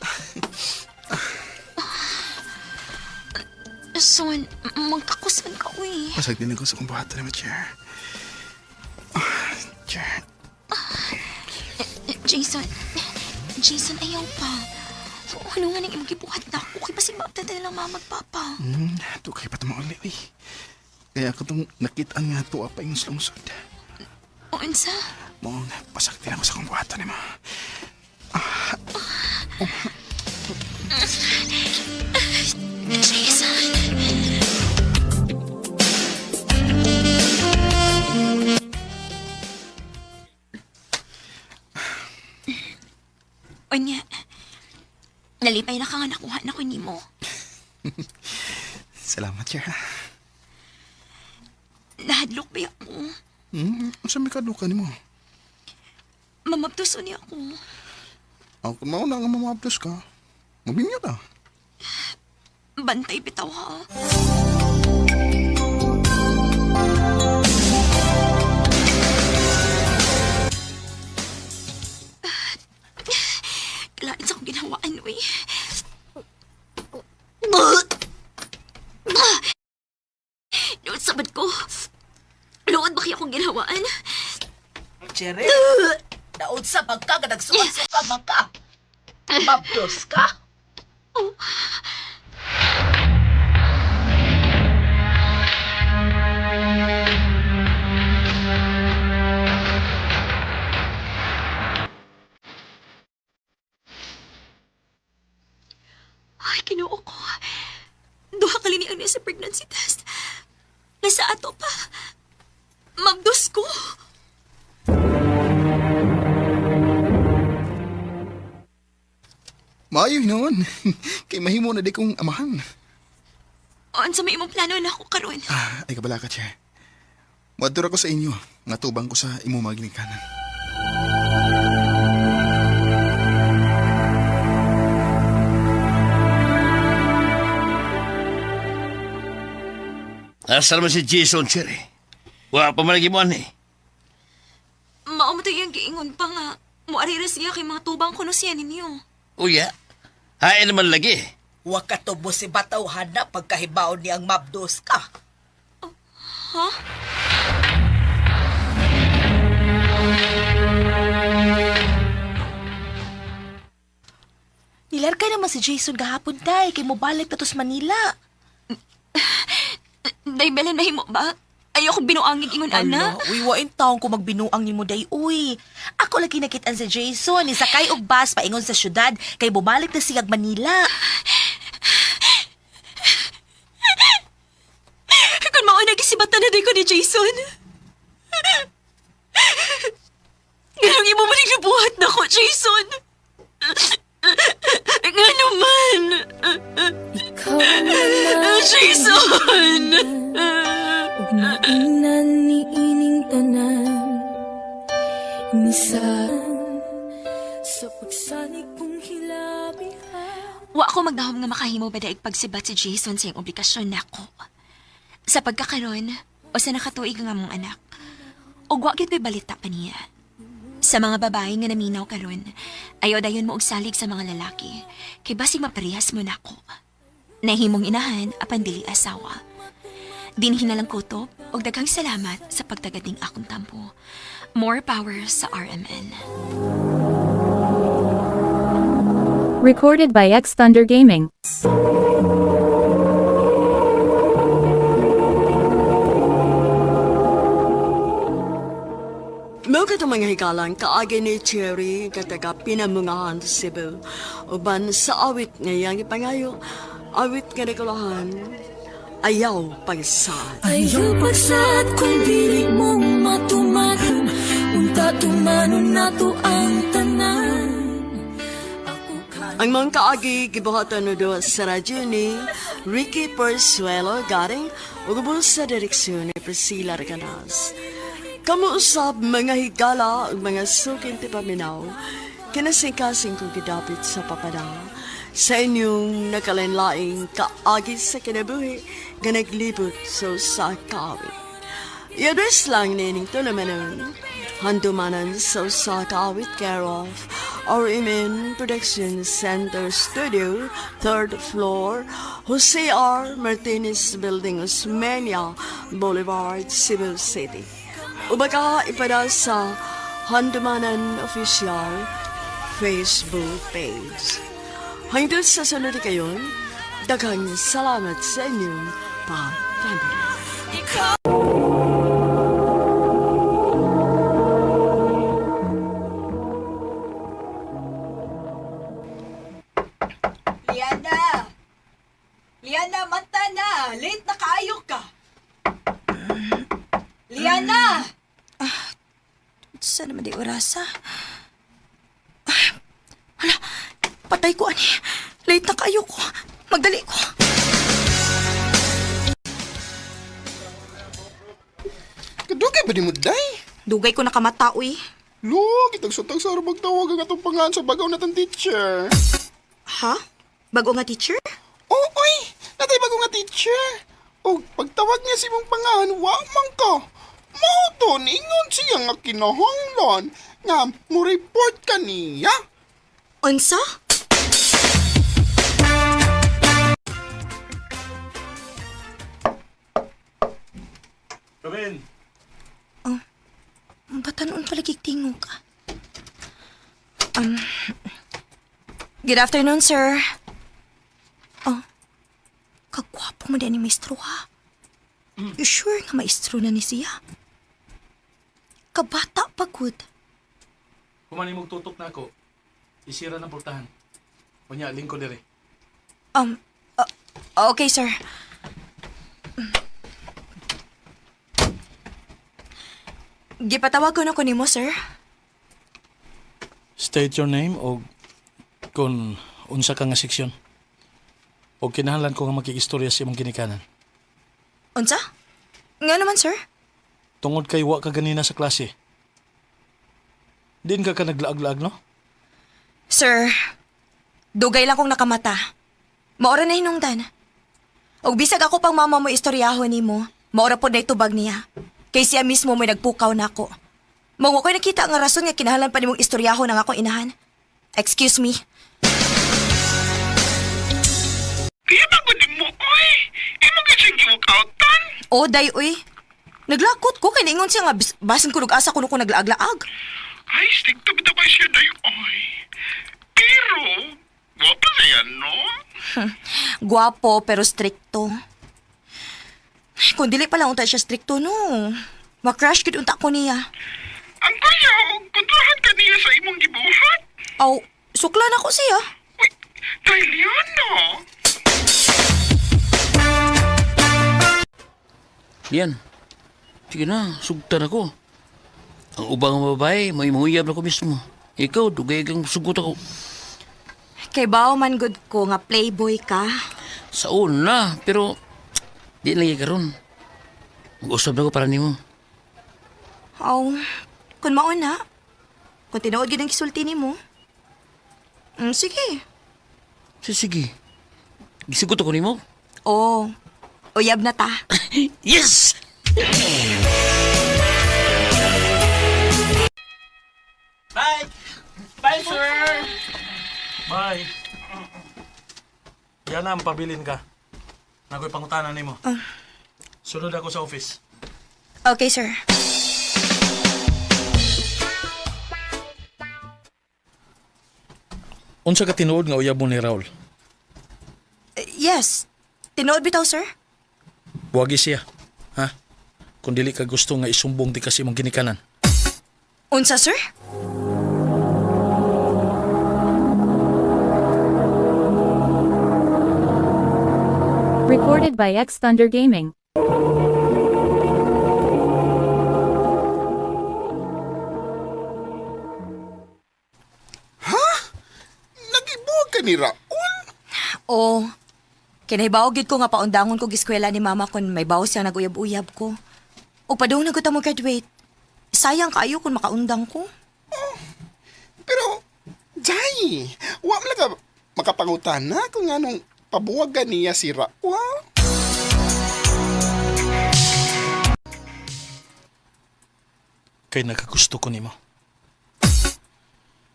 Son, magkakusan ka uy. Pasag din ako sa kong buhatan naman, Cher. Ah, Cher, Jason, Jason, ayaw pa. Ano nga nang imong gibuhat na ako? Kay basig maabtan na lang mama papa. Ito kay pa mauli, uy. Kaya ako itong nakitaan nga tuwa pa yung lungsod. O unsa? Mong pasag din ako sa kong buhatan nimo. Jason! Unya, nalipay na ka nga nakuha na ko nimo. Salamat, Cher. Nahadlok ba ako? Unsa may kaduka nimo? Mamabdos niya ako. Ako kung mauna nga mamabdos ka, mabinyo ta. Bantay bitaw ha. Kailangan sa akong ginawaan, uy. Luod sa bad ko. Luod ba kaya akong ginawaan? Chere, daod sa pagka, nagsukat-sukat man ka. Mabdos ka. Ay, kinuo ko. Duha ka lini ang sa pregnancy test. Nasa ato pa. Mabdos ko. Maayo noon. Kay mahimo na di kong amahan. O, unsa may imong plano na ako karon? Ah, ay kabala ka, Cher. Muadto ko sa inyo. Nga tubang ko sa imo mga ginikanan. Asa naman si Jason, Cherry? Wa pa man lagi mo ani. Mao mo yung giingon pa nga. Muarira siya kay mga tubang kuno siya ninyo. Uya, hain naman lagi. Wa ka tubo si Bataw hana pagkahibaon niyang mabdos ka. Ha? Nilarga naman si Jason gahapon tay kay mobalik na to sa Manila. Day Belen, mahimo ba? Ayoko binuangig ingon ana. Ala, uy, wain taong ko magbinuang nimo day, uy. Ako lagi nakitaan sa Jason, ni sakay og bus paingon sa syudad kay bumalik na siyag Manila. Kung mao na gisibatan na day ko ni Jason. Ganong imo maning nabuhat na ko, Jason. Nga naman. Jason! Wa ko magdahom nga makahimo badaig pagsibat si Jason sa iyang obligasyon nako. Sa pagkakaron o sa nakatuig nga mong anak. Og wa gyud ko'y balita pa niya. Sa mga babae nga naminaw karon, ayaw dayon mo og salig sa mga lalaki, kay basig maparehas mo nako. Nahimong inahan apan dili asawa. Dinhi na lang kutob og daghang salamat sa pagtagad ning akong tampo. More power sa RMN. Recorded by X Thunder Gaming. Mao kato mga hikalang kaagi ni Cherry kataga Pinamungahan, Cebu. Uban sa awit nga iyang ipangayo, awit nga nakulahan, ayaw pagsaad. Ayaw pagsaad kung dili mo matuman. Unta tumanon nato ang tanan. Ang mga kaagi gibuhatan no do sa radyo ni Ricky Persuelo garing ug ubos sa direksyon ni Priscilla Recanas. Kamo usab mga higala ug mga suking tipaminaw, kinasingkasing kong gidapit sa papada sa inyong nakalanlaing kaagi sa kinabuhi nga naglibot sa usa ka awit. I-address lang nining tulamanon, handumanan sa usa ka awit care of RMN Production Center Studio, 3rd floor, Jose R. Martinez Building, Osmeña Boulevard, Cebu City. Ubaga ipada sa Handumanan Official Facebook page. Hangtod sa sunod kayon, daghang salamat sa inyong pagpamilya. Liana! Liana, mata na! Late na kaayo ka! Liana! Saan naman di orasa? Ah, hala, patay ko ani. Late na kayo ko. Magdali ko. Kadugay ba ni mo, day? Dugay ko nakamata, uy. Lo, kitag-sutag sa magtawag ang atong pangalan sa bagaw na teacher. Ha? Bago nga teacher? Oo, oy! Natay bago nga teacher. O, pagtawag niya si mong pangalan, wa man ka. Mao to, ningon siya nga kinahanglan nga mo report ka niya. Unsa? Robin! Oh, batanon pala tingog ka. Good afternoon, sir. Oh, kagwapo mo din ni maestro, ha? You sure nga maestro na ni siya? Kabata pa, good. Humani mong tutok na ako. Isira ng portahan. Unya, lingko dire. Okay, sir. Gipatawag ko na ko nimo, sir. State your name o kung unsa ka nga seksyon. O kinahanglan ko nga makikistorya sa imong ginikanan. Unsa? Nga naman, sir? Tungod kay wa ka ganina sa klase. Din ka ka naglaag-laag, no? Sir, dugay lang kong nakamata. Maora na hinungdan. Og bisag ako pang mama mo istoryahon nimo, maora pod na itubag niya. Kay siya mismo may nagpukaw nako. Mao ko'y nakita nga rason nga kinahanglan pa nimong istoryahon ang akong inahan. Excuse me. Kaya bago di mo, oy! Imo ka siyang giwakautan? O, day, uy. Naglakot ko kay niingon siya nga basin ko asa kuno ko naglaag-laag. Ay, stick to bitaw kay siya day, oy. Pero, wa pa siya, no? Guwapo pero strikto. Kung dili pa lang unta siya strikto, no. Ma-crush gid unta ko niya. Ang kuya, kontrahan ka niya sa imong gibuhat. Aw, suklan ako siya. Uy, dahil yan, no? Yan. Sige na, sugtan ako. Ang ubang babae, may mahuyab na ko mismo. Ikaw, dugay kang sugot ako. Kay bao man good ko nga playboy ka. Sa una, pero di lagi karon. Mag-usab na ko para nimo. Aw, kung mauna, kung tinuod gid ang gisulti nimo. Sige. Sige, sige. Gisugot ako nimo. Oo. Uyab na ta. Yes! Bye! Bye, sir! Bye. Yan na, pabilin ka. Nakoy pangutana nimo. Sunod ako sa office. Okay, sir. Unsa ka tinuod nga uyab mo ni Raul? Yes. Tinuod bitaw, sir? Buwagi siya. Ha? Kung dili ka gusto nga isumbong di kasi imong ginikanan. Unsa, sir? Recorded by X Thunder Gaming. Nagibuwag ka ni Raul? Oo. Kinahibaw gid ko nga paundangon ko giskwela ni mama kun may bawo siyang naguyab-uyab ko. Ug padung na gud ta mo graduate. Sayang kaayo kung makaundang ko. Pero, Jai, wa man lang ka makapangutana kung anong pabuwagan niya si Raul. Kay nakagusto ko nimo.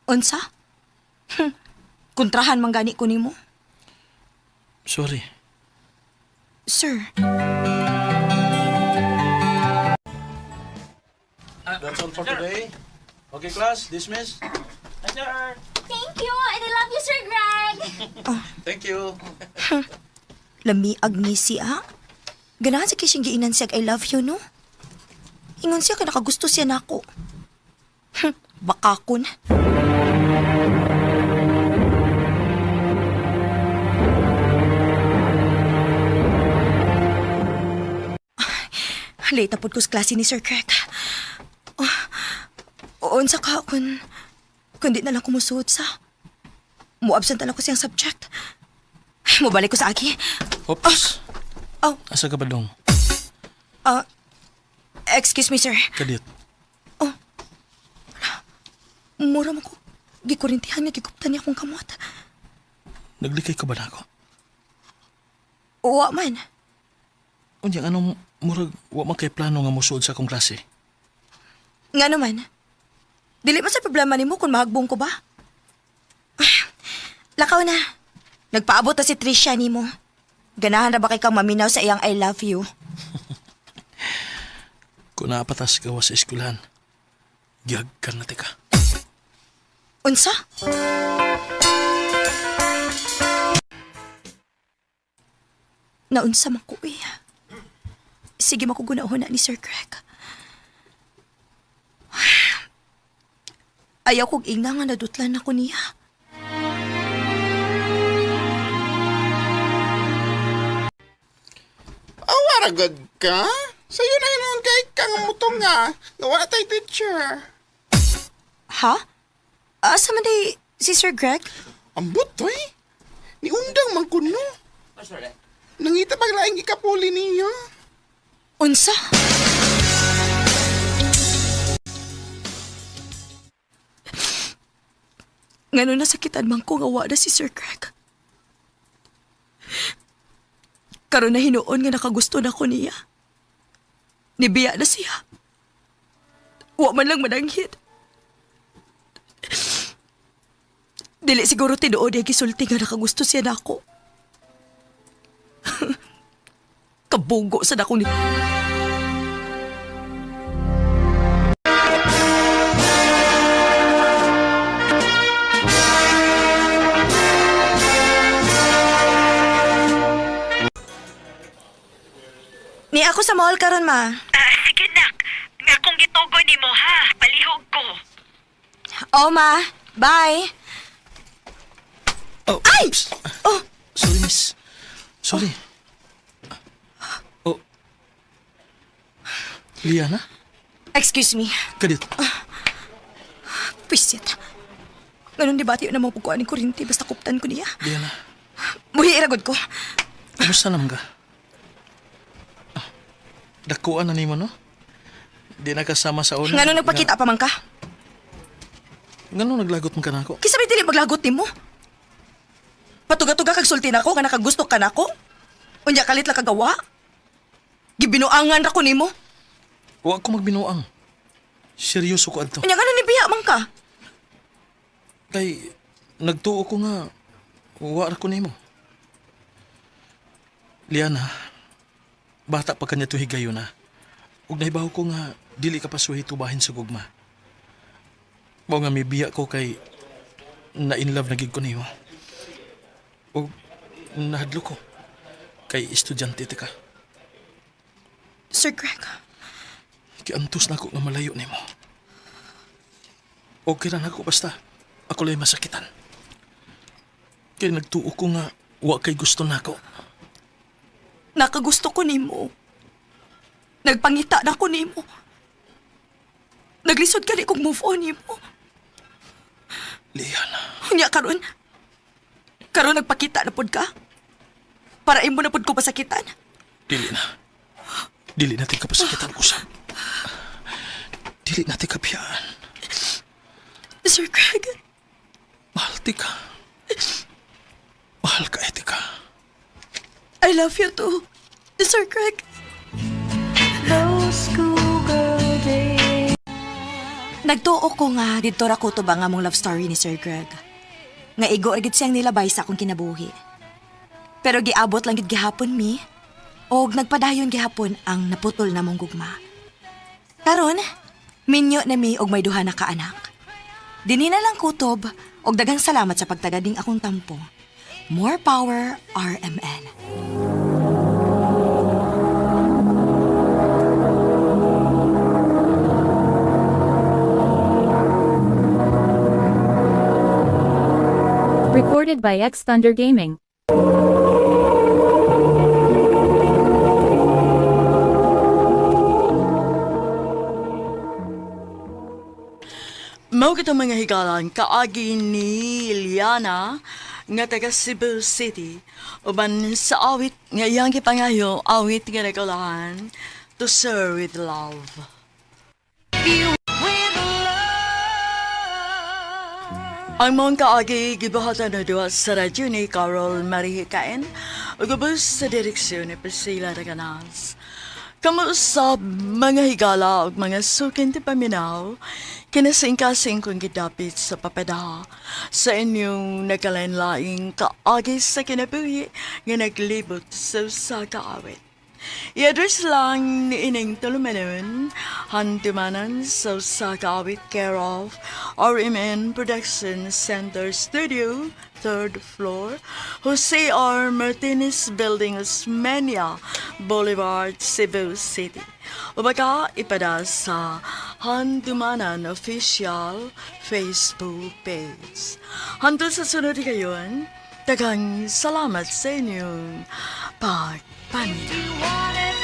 Unsa? Kontrahan man gani ko nimo. Sorry. Sir, That's all for today. Okay, class. Dismiss. Thank you, and I love you, Sir Greg. Thank you. lamiag ni siya. Ganahan sa kising giinan siya I love you, no? Ingon siya ka nakagusto siya nako. Bakakon. Late na pod ko sa klase ni Sir Craig. Oh, unsa ka kun di na lang kumusuot sa. Muabsent na lang ko siyang subject. Ay, mobalik ko sa aki. Oops. Oh. Asa ka ba dong? Excuse me, sir. Kadit. Mura mo ko. Gikurintihan nga giguptan niya akong kamot. Naglikay ka ba na ako? Uwa man. Unya, anong murag wa man kay plano nga mosuod sa akong klase? Nga naman. Dili man sa problema nimo kung mahagbong ko ba? Lakaw na. Nagpaabot na si Trisha nimo. Ganahan na ba kay kang maminaw sa iyang I love you? Kung naapatas gawa sa eskwelahan, gihagkan na tika. Unsa? Naunsa man ko eh. Sige makugunahon na ni Sir Craig. Ayaw kog ingna nga nadutlan ako niya. Awara gud ka? Sa'yo na yun kay kang mutong nga. Nga wala tay teacher. Ha? Asa man day si Sir Greg? Ambot, oy. Niundang man kuno. Nangita pag laing ikapuli niya. Unsa? Ngano nasakitan man ko nga wa na si Sir Craig. Karon na hinuon nga nakagusto na ko niya. Nibiya na siya. Wa man lang mananghid. Dili siguro tinuod ay gisulti nga nakagusto siya nako. Kabugo sa dako ni. Ni ako sa mall karon ma. Sige, nak. Nga kung gitugon nimo ha, palihog ko. Oh ma, bye. Oh, Ay! oops. Oh, Sorry, miss. Sorry. Oh. Liana? Excuse me. Kadit. Pwisit. Ganun di ba tiyo na mapugkuan ni Kurinti basta kuptan ko niya. Liana. Muhi iragod ko. Kumusta naman ka? Ah, dakuan na nimo, no? Di na kasama sa una. Ngano nagpakita pa man ka? Ngano naglagot man ka nako? Kinsa may dili maglagot nimo? Patuga-tuga kag sulti nako nga nakagusto ka nako. Unya kalit lang kagawa. Gibinuangan ra ko nimo. Wa ko magbinuang. Seryoso ko adto. Unya ngano nibiya man ka? Kay nagtuo ko nga wa ra ko nimo. Liana, bata pa kanya tuhigayon na. Ug nahibaw ko nga dili ka pasuhi tubahin sa gugma. Mao nga mibiya ko kay na in love na gid ko nimo. Ug nahadlo ko kay estudyante ta ka. Sir Greg, Giantos na ko nga malayo nimo. Okay ra nako basta ako lay masakitan. Kay nagtuo ko nga wa kay gusto nako. Nakagusto ko nimo. Nagpangita na ko nimo. Naglisod kani kog move on nimo. Liana. Unya karon. Karon nagpakita na pud ka. Para imo na pud ko pasakitan. Dili na. Dili natin kapasakitan usab. Dili natin kapiyaan. Sir Greg. Mahal ti ka. Mahal ka, Etika. I love you too, Sir Greg. Those schoolgirl days. Nagtuo ko nga didto ra ko ba nga mong love story ni Sir Greg. Nga igo ra gid siyang nilabay sa akong kinabuhi. Pero giabot lang gid gihapon mi og nagpadayon gihapon ang naputol na mong gugma. Karon, minyo na mi og may duha na ka anak. Dinhi na lang kutob og daghang salamat sa pagtagad ning akong tampo. More power, RMN. Recorded by X Thunder Gaming. Mao kitong mga higalan kaagi ni Liana nga taga Cebu City uban sa awit nga iyang gipangayo, awit nga nagulahan, "To Sir with Love." Ang maong kaagi gibuhatan na duwa sa radyo ni Carol Marie Hikain ug ubos sa direksyon ni Priscilla Raganas. Kamuusab mga higala ug mga sukin ti paminaw, kinasingkasing kong gidapit sa papada sa inyong nagkalain-laing kaagi sa kinabuhi nga naglibot sa usa ka awit. I-address lang ni ining tulumanon, Handumanan sa usa ka awit, care of RMN Production Center Studio, third floor, Jose R. Martinez Building, Osmeña Boulevard, Cebu City. O baka ipada sa Handumanan Official Facebook page. Hantod sa sunod kayon, daghang salamat sa inyong pagpaminaw.